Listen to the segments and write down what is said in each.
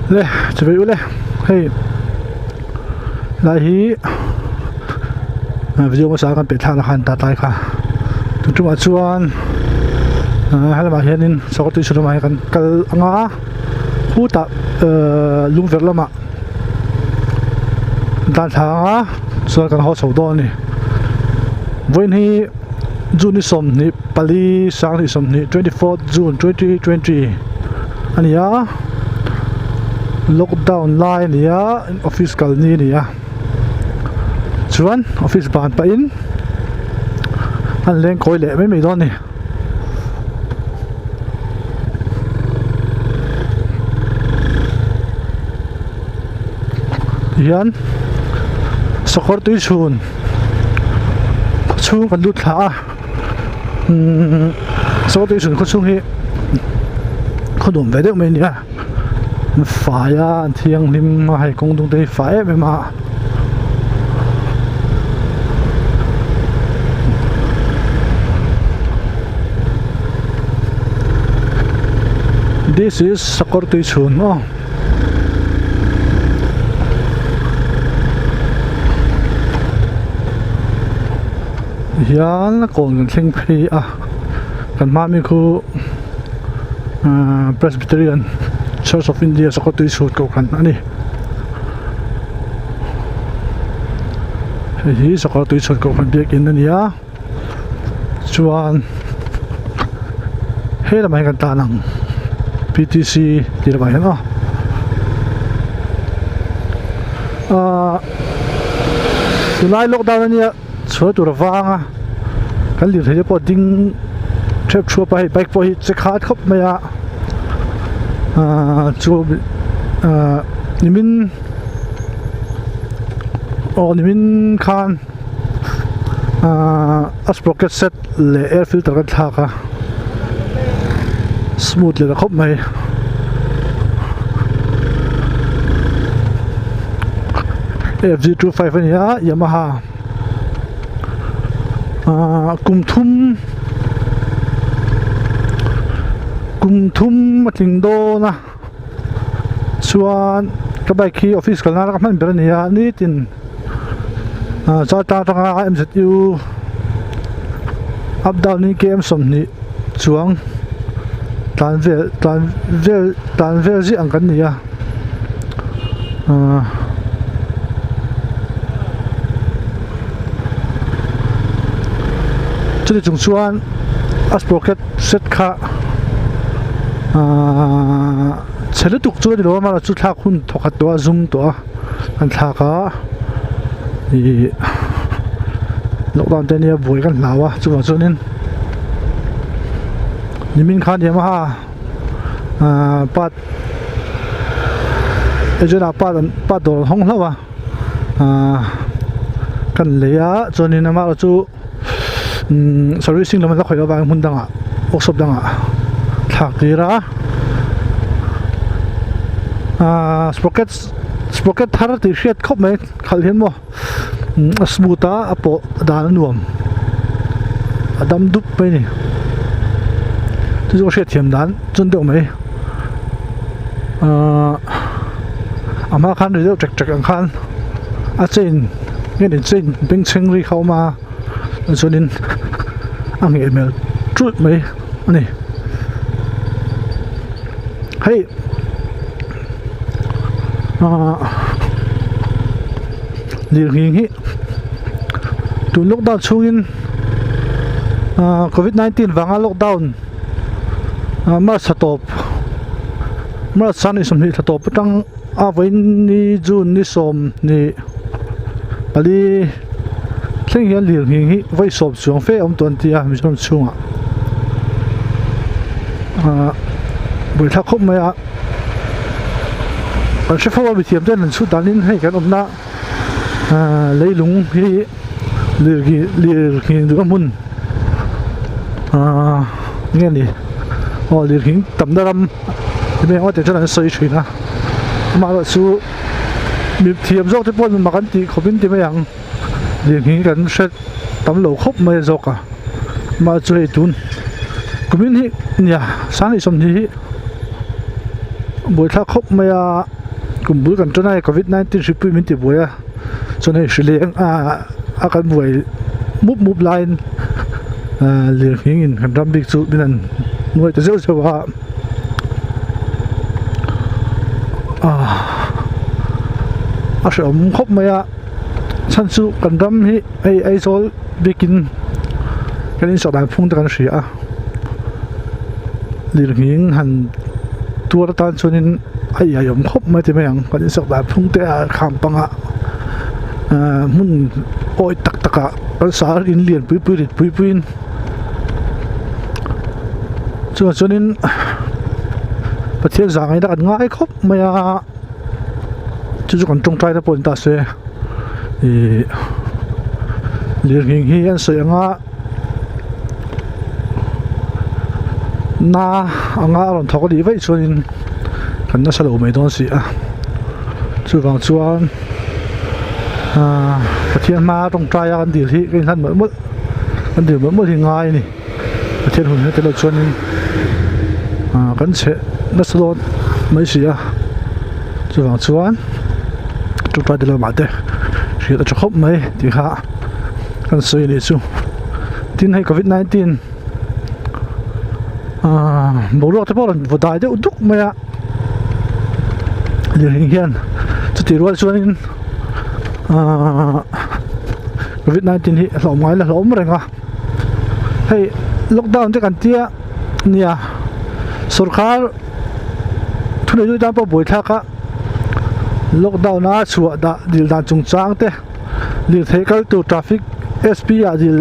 Le chuvei ule hei lai hi video hmasa kan peih thlakna khan ta tlai kha tun tumah chuan helamah hianin sakawr tui chhun lamah hian kan kal anga khutah lungverh lamah dan thla anga chuan kan haw chho dawn a ni vawiin hi June ni 24 sanghnih 24th June 2020 a ni a lockdown lai a ni a office kal ni a ni a chuan office ban pahin an leng kawi leh mai mai dawn a ni. Tihian sakawr tui chhun chhung kan lut thla a umm sakawr tui chhun khawchhung hi khaw nuam ve deuh mai a ni a an fai a an thianghlim a hei kawng dung te hi fai em em a. This is sakawr tui chhun aw. Hian kawn kan thleng phei a kan hma mi khu Presbyterian Church of India sakawr tui chhun kohhran a ni. Hei hi sakawr tui chhun kohhran biakin a ni a chuan he lamah hian kan tan ang P T C tih lamah hian aw ahh tunlai lockdown a nia chhuah tur a vang a kan lirthei te pawh ding thep thuap a hei bike pawh hi che khat khawp mai a ahh chu ahh nimin aw nimin khan ahh a sprocket set leh air filter kan thlak a smooth leh ta khawp mai. F G 25 a ni a Yamaha ahh kum thum kum thum a tling dawn a chuan ka bike hi office kal nana ka hman ber a ni a nitin ah Chaltlang atanga M Z U up down in K M 20 chuang tlan vel tlan vel tlan vel ziah ang kan ni a ahh. Chuti chung chuan a sprocket set kha ahh chhe lutuk chu a ni lo a mahse chu thlak hun thawkhat tawh a zum tawh a an thlak a ihh lockdown te ania buai kan hlau a chuvang chuanin nimin khan Yamaha ahh part agent ah part an part dawr an hawng hlauh a ahh kan lei a chuanin amah chu umm servicing lam an la khawih loh avangin hmun dangah workshop dangah thlak tir a ahh sprocket sprocket thar tih hriat khawp mai khalh hian maw umm a smooth a a pawh dan a nuam a dam dup mai a ni chu chu ka hriatthiam dan chuan deuh mai ahh a hma khan ri deuh ṭek ṭek ang khan a chain nge ni chain bengchheng ri kha a awm a chuanin a ngheh hmel ṭulh mai a ni hei ahh lirnghing hi tun lockdown chhungin ahh covid 19 vanga lockdown ah march thla tawp march sang 20 thla tawp atang a vawiin ni june ni 10 pali thleng hian lirnghing hi vawi sawm chuang fe a awm tawh an ti a Mizoram chhungah ahh buaithlak khawp mai a kan hre fo a mithiam ten an chhut danin hei kan awmna ahh leilung hi lirnghing lirnghing duhna hmun ahh nge ni aw lirnghing tamna ram eng emaw te chuan an sawi thin a amaherawhchu mithiam zawk te pawhin mak an tih khawp in ti mai ang. Lirnghing kan hre tam lo khawp mai a zawk a mah chu hei tun kumin hi nia 20 hi Buaithlak khawp mai a, kum bul kan tan a hei covid 19 hripui min ti buai a, chuan hei hri leng ah a kan buai mup mup laiin ah lirnghing in kan ram bik chu min han nuai ta zeuh zeuh a ah a hrehawm khawp mai a chhan chu kan ram hi hei Aizawl bikin kan insawn dan phung te kan hria a. Lirnghing han tuar atan chuanin a iaiawm khawp mai ti mai ang kan insak dan phung te a kham panga ahh hmun awi tak tak ah kan sar in lian pui pui rit pui pui in chuvang chuanin Pathian zah ngaihna kan ngai khawp mai a chu chu kan tawngtai na pawh ni ta se ihh lirnghing hi an sawi ang a. Na anga a rawn thawk a nih vaih chuanin kan nasa lo mai dawn si a chuvang chuan ahh Pathian hma tawngtai a kan dil hi ka inhlan mawlh mawlh kan dil mawlh mawlh hi ngai a ni Pathian hun hi tel lo chuanin ahh kan chhe nasa dawn mai si a chuvang chuan tawngtai tel lo mahte hriat a tha khawp mai tih kha. Kan sawi anih chu tin hei covid 19 ahh boruak te pawh a rawn vaw dai deuh duk mai a lirnghing hian chutih rual chuanin ahh covid 19 hi a hlauhawm ngai la hlauhawm reng a hei lockdown te kan tia nia sawrkar thuneitu tan pawh buaithlak a lockdown a chhuah dah dil dan chungchang te. Lirthei kal tur traffic sp ah dil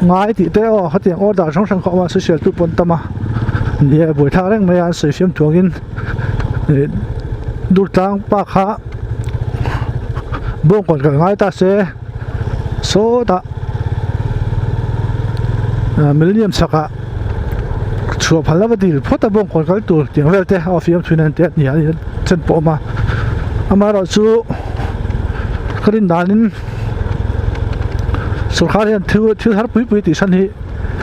ngai tih te aw khatiang order hrang hrang kha a awm a social tu pawn tam a ni a buaithlak reng mai a an sawi fiam thuangin ih durtlang pa kha bawngkawn kal ngai ta se sawtah ah millennium chhakah chhuah phal lova dil phawt a bawngkawn kal tur tiang vel te a fiam thuin an ti a ni a chen pawh a awm a amaherawhchu. Ka rin danin sawrkar hian thil thil har pui pui tih chhan hi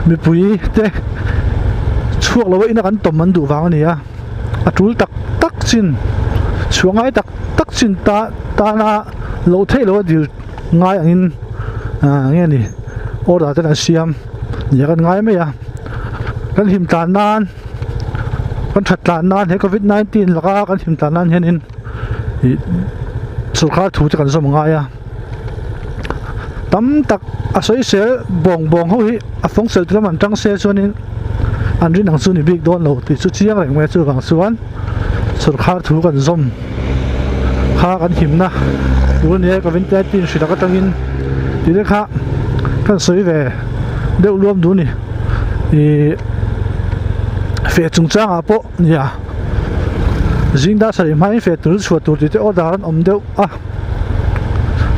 mipui te chhuak lo a ina kan tawm an duh vang a ni a a tul tak tak chin chhuah ngai tak tak chin ta tana loh theih loh a dil ngai angin ah nge ni order te an siam ni a kan ngai mai a kan him tlan nan kan that tlan nan he covid 19 laka kan him tlan nan hianin. Ih sawrkar thu te kan zawm ngai a tam tak a sawi sel bawng bawng ho hi a fawng sel te lam an tang se chuanin an rin ang chu ni bik dawn lo tih chu chiang reng mai a chuvang chuan sawrkar thu kan zawm kha kan himna tur a ni a ka vin tlai tin hrilh atangin tih te kha kan sawi ve deuh luam duh a ni ih feh chungchangah pawh. Nia, zing dar sarih hmain feh tur chhuah tur tih te order an awm deuh a,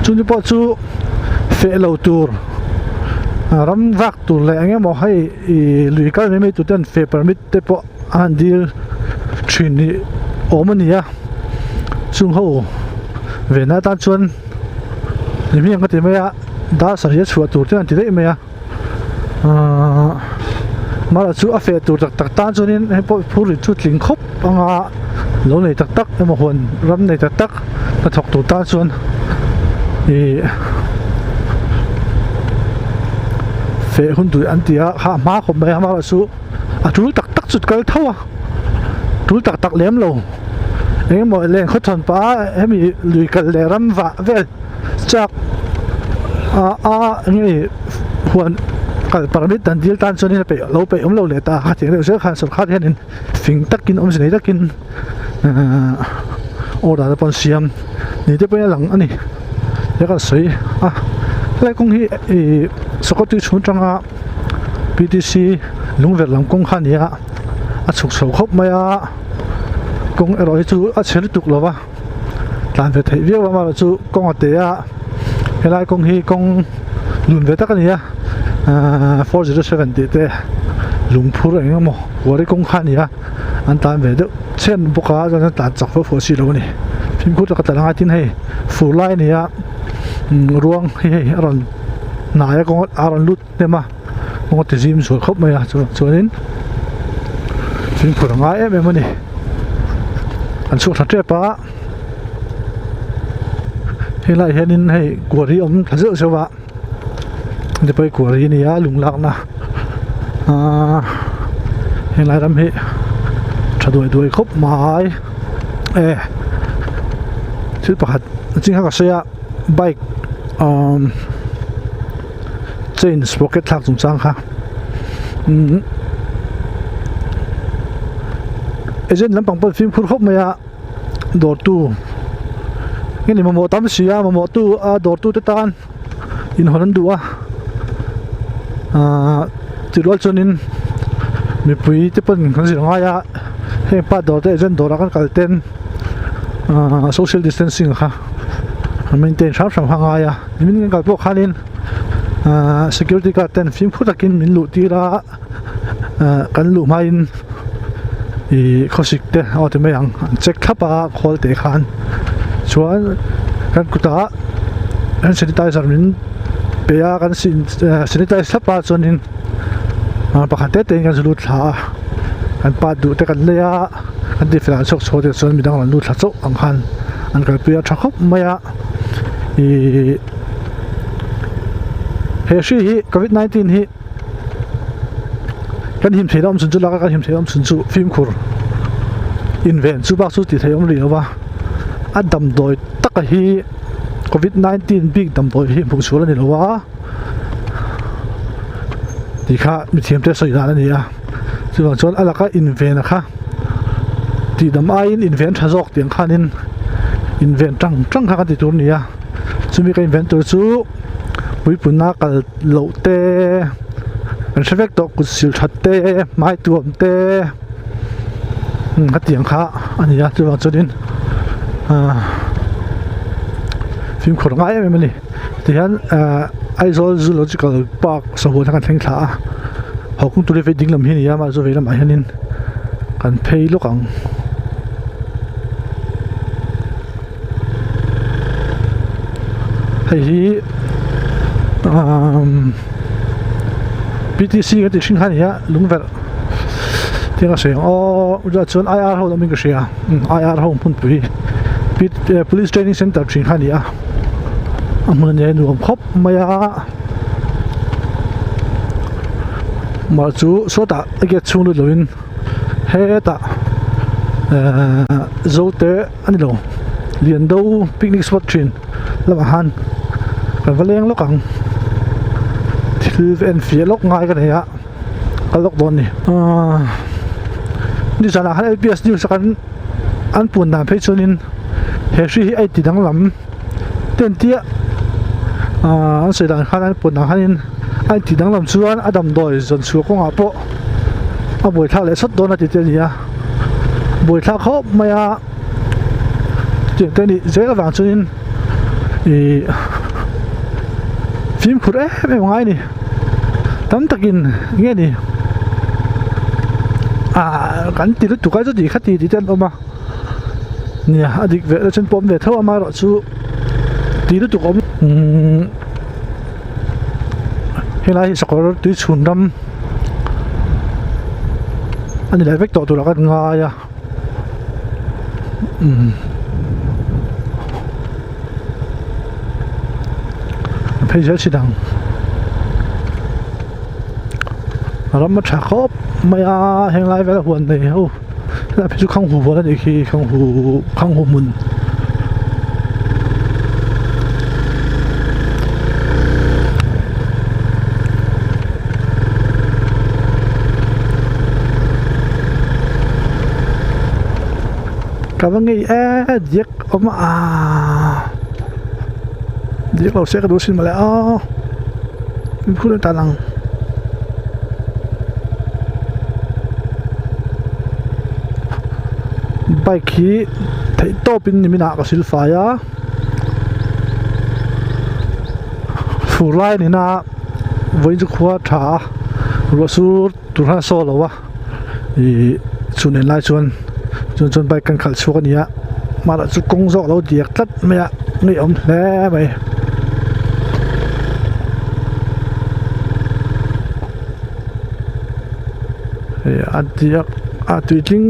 chumi pawh chu feh lo tur ram vak tur leh eng emaw hei ih lui kal mai mai tur ten feh permit te pawh a han dil thin hi awm a ni a, chung ho ve na atan chuan ni hmiang ka ti mai a dar sarih a chhuah tur te an ti daih mai a. Ahh mara chu a feh tur tak tak tan chuanin hei pawh phur rit chu tling khawp anga lo nei tak tak emaw huan ram nei tak tak hnathawk tur tan chuan ih feh hun duh an ti a kha a hma khawp mai a mara chu a tul tak tak chu kal tho a tul tak tak lem lo eng emaw leng khawchhawn pah a hemi lui kal leh ram vah vel. Chak ah a nge huan kal permit an dil tan chuanin a peih lo peih awm lo leh ta a tiang deuh zel khan sawrkar hianin fing takin awmze nei takin ahh order te pawh an siam ni te pawhin a lang a ni he kan sawi a helai kawng hi ih sakawtui chhung atanga P T C lungverh lam kawng kha a ni a a chhuk chho khawp mai a kawng erawh hi chu a chhe lutuk lo va. Tlan ve theih viau a amaherawh chu kawng a te a helai kawng hi kawng lun ve tak a ni a ahh 407 tih te lungphur eng emaw kuari kawng kha a ni a an tlan ve deuh chhen bawk a chuan an tlan chak fo fo si lo a ni fimkhur taka tlan a ngai tin hei fur lai a ni a ruang hi hei a rawn hnai a kawng a rawn lut hnem a kawng a ti zim zual khawp mai a chuvang chuanin fimkhur a ngai em em a ni. Kan chhuak thla tep a, helaiah hianin hei kuar hi a awm thla zeuh zeuh a, hetipai kuar hi a ni a lung lakna ahh helai ram hi tha duai duai khawp mai e thil pakhat a ching kha ka sawi a bike umm chain sprocket thlak chungchang kha umm agent lampang pawh fimkhur khawp mai a dawrtu nge ni mamawh tam si a mamawh tu a dawrtu te tan inhawn an duh a ahh tirual chuanin mipui te pawn kan zir ngai a heng pa dawr te agent dawrah kan kal ten ahh social distancing kha an maintain hram hram kha a ngai a. Min kan kal pawh khanin ahh security guard ten fimkhur takin min luh tir a ahh kan luh hmain ih khawsik te aw ti mai ang an check thlap a khawl teh khan chuan kan kutah hand sanitizer min pe a kan sanitize thlap a chuanin ah pakhat te te in kan lut thla a kan pa duh te kan lei a kan ti fel ang chhuak chhuak te chuan midang an lut thla chauh ang khan an kalpui a tha khawp mai a. Ihh he hri hi covid 19 hi kan him theih na awm chhun chu laka kan him theih na awm chhun chu fimkhur inven chu bak chu tih theih awm rih lo va a damdawi taka hi covid 19 bik damdawi hi hmuh sual a ni lo a tih kha mithiam te sawi dan a ni a chuvang chuan a laka inven a kha tih dam aiin inven tha zawk tih ang khanin inven tang tang kha kan ti tur a ni a chumi ka inven tur chu puipunna kal loh te kan hre vek tawh kut sil that te hmai tuam te hetiang kha a ni a chuvang chuanin ahh fimkhur ngai em em a ni. Tihian ahh Aizawl Zoological Park sahuan kha kan thleng thla a haw kawng tur hi vei ding lam hi a ni a mahse vei lamah hianin kan phei lawk ang. Hei hi umm P T C kan tih thin kha a ni a lungverh tiang a sawi ang aw chutah chuan I R ho awmin ka hria I R ho hmunpui Police Training Centre thin kha a ni a. A hmun a nia nuam khawp mai a mah chu sawtah a gate chhung lut lovin hetah ehh zote a ni lo Liando picnic spot thin lamah khan kan va leng lawk ang thil en fiah lawk ngai ka nei a ka lawk dawn a ni ahh nizanah khan L P S news a kan an pun dan phei chuanin he hri hi a inti danglam te an tia ahh an sawi dan khan an pun dan khanin a inti danglam chuan a damdawi zawn chhuah kawngah pawh a buaithlak leh sawt dawn a ti te a ni a buaithlak khawp mai a chutiang te a nih zel avang chuanin ih fimkhur em em a ngai a ni tam takin nge ni ah kan ti lutuk a chuti khati tih te an awm a nia a dik ve chuan pawm ve tho a amaherawhchu ti lutuk awm umm helai hi sakawr tui chhun ram a ni leh vek tawh turah ka ngai a umm phei zel si dang ram a tha khawp mai a henglai vela huan nei ho helai phei chu khanghu huan a nih khi khanghu khanghu hmun. Ka va ngei e diak awm a diak lo se ka duh sin mawle aw fimkhur an tan ang. Bike hi theih tawp in nimin ah ka sil fai a fur lai a ni na a vawiin chu khua a tha a ruah sur tur khan a saw lo a ih chhun en lai chuan chuan chuan bike kan khalh chhuak a ni a hmanah chu kawng zawk a lo diak tlat mai a ngaihawm hle mai. Hei a diak a tuitling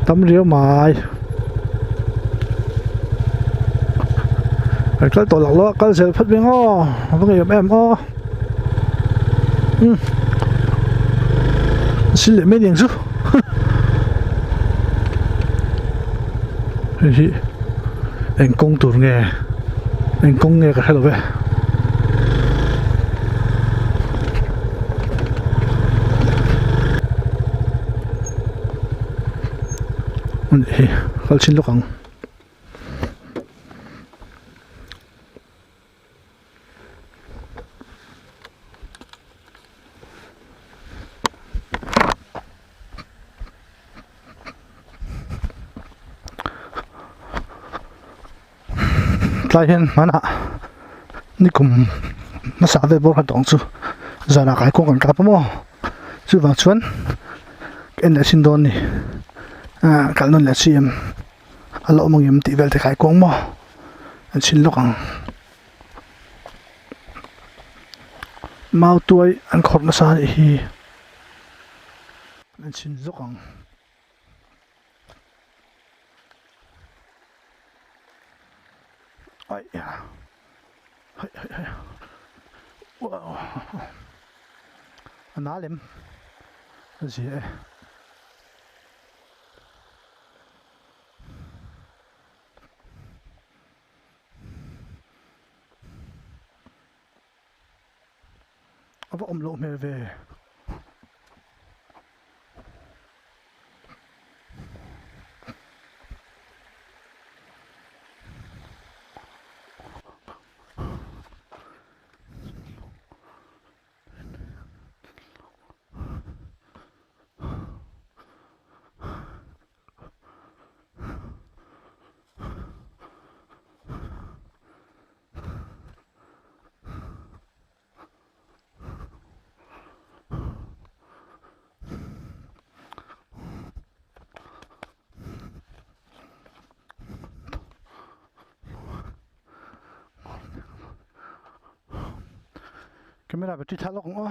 tam riau mai. Kan kal tawh loh a kal zel phawt mai ang aw a va ngeiawm em aw umm sil leh mai aniang chu hei hi eng kawng tur nge eng kawng nge ka hre lo ve. Hei kal chhin lawk ang. Tlai hian hmanah nikum hmasa vel bawr kha tawng chu zanah kaikuang kan kap a maw chuvang chuan ka en leh chin dawn a ni ah kal nawn leh chi em. A la awm angem tih vel te khai kuang maw an chhin lawk ang mau tuai an khawrh nasa a nih hi an chhin zawk ang. A nal em a zia e. A va awm loh hmel ve. Camera battery tha lawk ang aw.